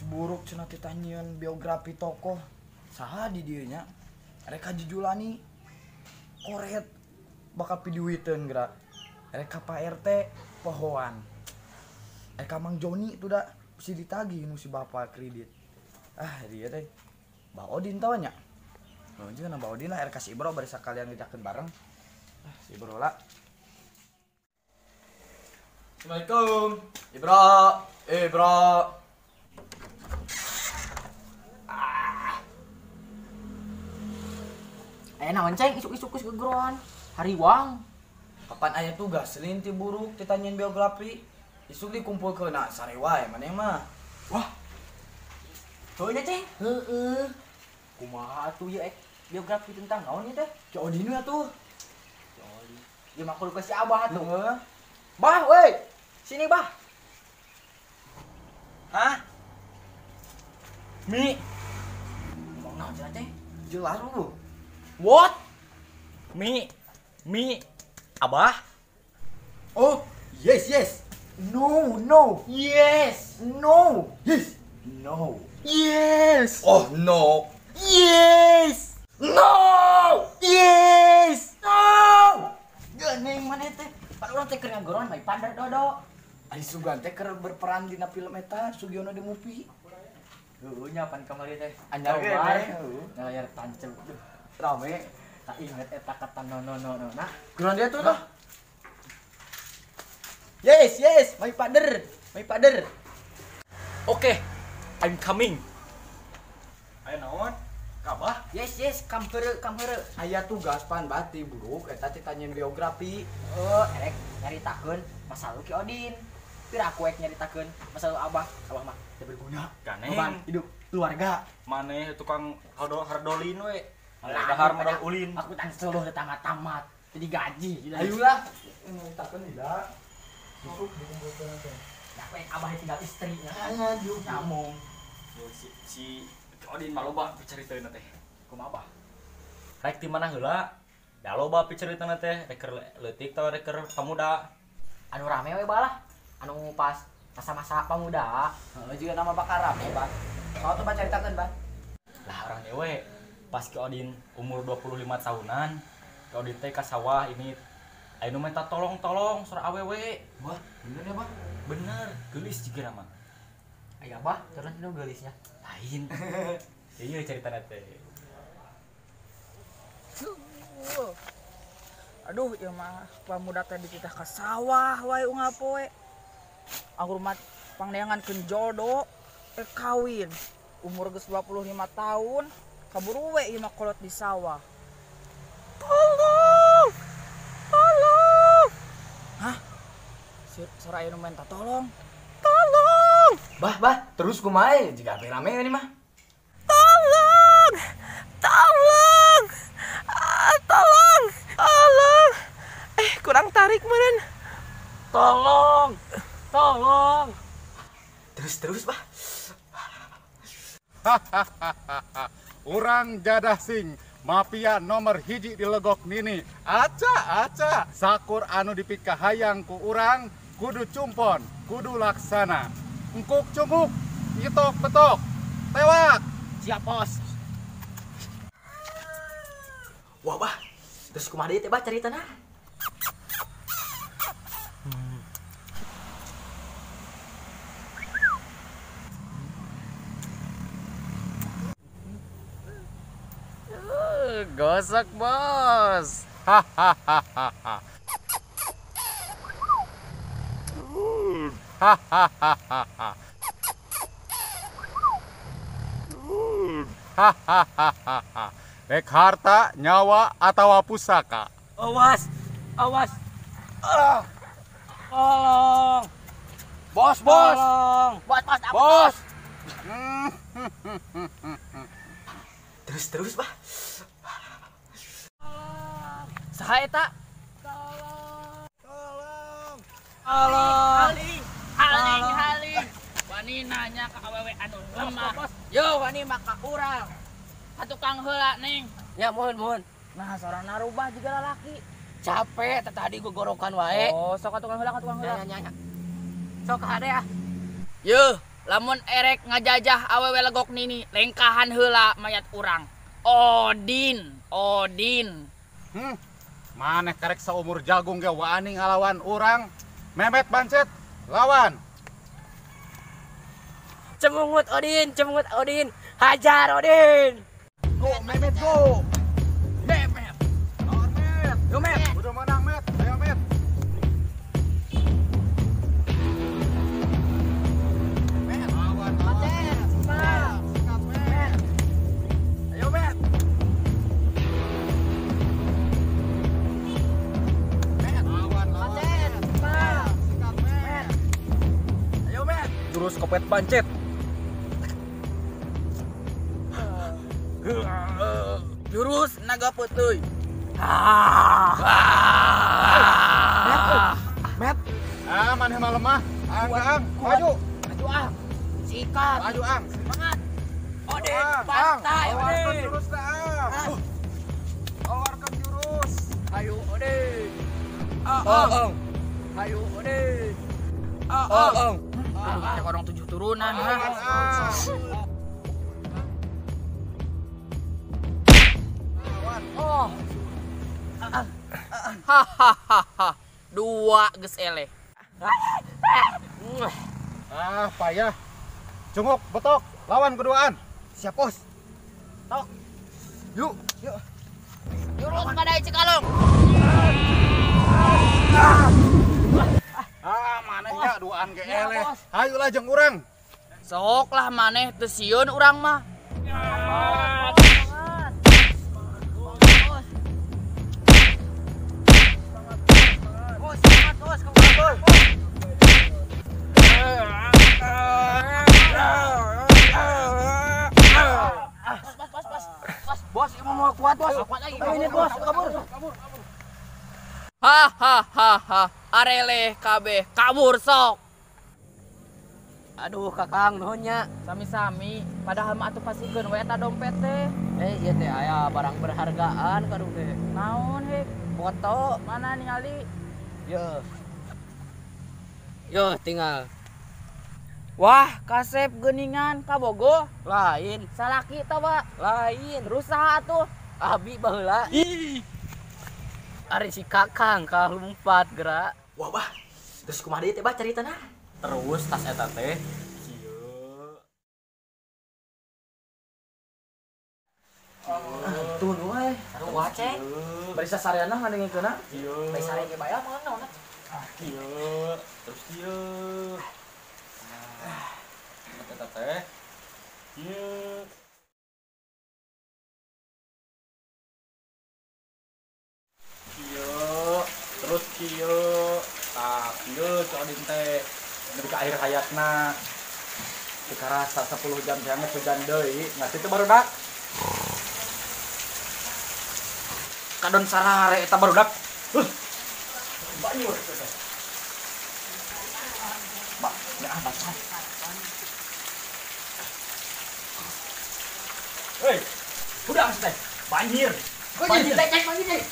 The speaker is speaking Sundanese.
Buruk cenah teh nyieun biografi tokoh. Saha di dieu nya? Rek Haji Julani koret bakal piduiteun geura. Rek ka Pak RT pohoan. Rek ka Mang Joni itu da si ditagih nu si bapak kredit. Ah dia teh. Bah Odin tahu nya? Oh, jeung na Bah Odin lah rek ka si Ibro bari sakalian ngejakeun bareng. Ah si Ibro lah. Assalamualaikum. Ibro, Ibro. Ah. Aya naon ceng isuk-isuk geus gegeroan. Hariwang. Kapan aya tugas lin ti buruk ditanyain biografi. Isuk dikumpulkeun na sare wae maneh mah. Wah. Heuh nya ceng? Heeh. Kumaha atuh ieu biografi tentang naon ieu teh? Ki Odin we atuh. Ki Odin. Ieu mah kudu ka si Abah atuh. Heeh. Bah, woi. Sini, Bah. Hah? Mi. Ngomong naon cenah ceng? Jelas lu. What? Mi. Mi. Abah? Oh, yes, yes. No, no. Yes. No. Yes. No. Yes. Oh, no. Yes. No. Yes. No. Geuning maneh teh. Pan urang teh keur ngagoron my father dodo. Ari Sugan teh keur berperan dina film eta Sugiono the Movie. Heueuh nya pan kamari teh. Anyar wae. Layar tancep. Rame. Tak inget eta kata no no no no. Nah, geron dia tuh tuh. Yes, yes, my father. My father. Oke, okay, I'm coming. Aya naon? Kabah? Yes, yes, come here, come here. Aya tugas pan bati buruk eta teh tanyain biografi. Oh, erek nyaritakeun masa lalu Ki Odin. Pira aku ek nyaritakeun masa lalu Abah. Abah mah teu berguna. Ganeng hidup keluarga. Maneh tukang hardolin we. Dahar modal ulin. Aku tan seluruh tamat-tamat. Jadi gaji. Ayolah, nyaritakeun tidak. Isuk dikumpulkeun teh. Ya aku Abah tinggal istri. Nya nyamong. Si Odin mah loba picariteuna teh. Kumaha Abah? Rek ti mana heula? Da loba picariteuna teh, rek keur leutik atawa rek keur pamuda. Anu rame we balah. Anu pas masa-masa pamuda. Heeh, juga nama bakal rame, Bah. Kau tuh bah caritakeun, Bah. Lah orang dewe pas Ki Odin umur 25 tahunan, Ki Odin teh ka sawah ini anu minta tolong-tolong sora awewe. Wah, bener ya, Bah? Bener, geulis jiga mah. Aya Abah, terus nu geulisnya. Lain. Iya ceritana teh. Aduh, ieu mah pamuda teh dititah ka sawah wae unggal poe. Anggur mah pangneangankeun jodo, kawin. Umur geus 25 tahun, kaburu we ieu mah kolot di sawah. Tolong! Tolong! Hah? Sora aya nu minta tolong. Tolong! Bah, bah, terus kumaha jika rame ini mah. Tolong! Tolong! Ah, tolong! Tolong! Kurang tarik meureun. Tolong! Tolong! Terus-terus, bah. Hahaha. Urang jadah sing mafia nomor hiji di Legok Nini. Aca, aca. Sakur anu dipikahayang ku urang kudu cumpon, kudu laksana. Engkuk cunguk, itok betok, tewak. Siap, bos. Wah, bah. Terus kumaha deui teh, bah, caritana? Gosok, bos. Hahaha. Hahaha. Hahaha. Rek harta, nyawa, atau pusaka. Awas, awas. Ah. Tolong. Bos, bos. Tolong. Bos, bos, bos. Terus, terus, bah. Saha eta? Tolong. Tolong. Tolong. Haling, haling. Wani nanya ka awewe anu lemah. Yo wani mah ka urang. Ka tukang heula ning. Ya mohon, mohon. Nah, sorana rubah juga lalaki. Capek tadi gua gorokan wae. Oh, sok ka tukang heula, ka tukang heula. Nya, nya, nya. Sok ka hade ah. Yo, Lamun erek ngajajah awewe Legok Nini, lengkahan heula mayat urang. Odin, Odin. Maneh karek saumur jagung ge wani ngalawan urang. Memet Bancet, lawan. Cemungut Odin, cemungut Odin, hajar Odin. Go Memet go. Memet. Lawan Met. Yo Met. Udah menang Met, ayo Met. Met, lawan, lawan. Sikat Met. Ayo Met. Met, lawan, lawan. Sikat Met. Ayo Met. Jurus kopet Bancet. Jurus naga putih. Met. Ah, maneh mah lemah. Ang, ang, maju. Maju ah. Sikat. Maju ang. Semangat. Odin, Ang, pantai ang. Keluarkan Odin. jurus dah, ang. Keluarkan jurus. Ayo Odin. Ang. Ayo Odin. Ang. Aduh, kayak orang 7 turunan. Lawan, Ha. ang. Lawan. Oh. Hahaha. 2 geus eleh. Ah, payah. Cunguk, betok, lawan keduaan. Siap bos. Tok. Yuk. Yuk. Jurus badai Cikalong. Ah, manehnya duaan ge eleh. Hayulah jeung urang. Sok lah maneh teu sieun urang mah. Bos, ini mau kuat bos. Ayo ini bos, kabur. Hahaha. Areleh kabeh kabur sok. Aduh Kakang nuhun nya. Sami-sami, padahal mah atuh pasikeun we eta dompet teh. Ieu teh aya barang berhargaan kaduh teh. Naon hek? Foto. Mana ningali? Yo. Yo tinggal. Wah, kasep geuningan kabogoh. Lain, Salaki tawa. lain. Terus saha atuh? Abi baheula. Ih, Ari si Kakang kalumpat gerak. wah bah. Terus kumaha deui teh bah caritana? Terus tas eta teh kieu. Tuh wae. Sarua ceng. Bari sasareana ngadengikeunna. Kieu. Bae sare ge bae mah naon. Ah, kieu. Terus kieu. Ah, eta teh kieu. Kieu, terus kieu. Tah, kieu si Odin teh nepi ka akhir hayatna. Teu karasa 10 jam teh geus hujan deui, ngerti teu barudak? Kadon sarare eta barudak. Banjur teh. Ba, ya basah. Hei, udah teh. Banjir. Banjir teh, ceng, banjir teh.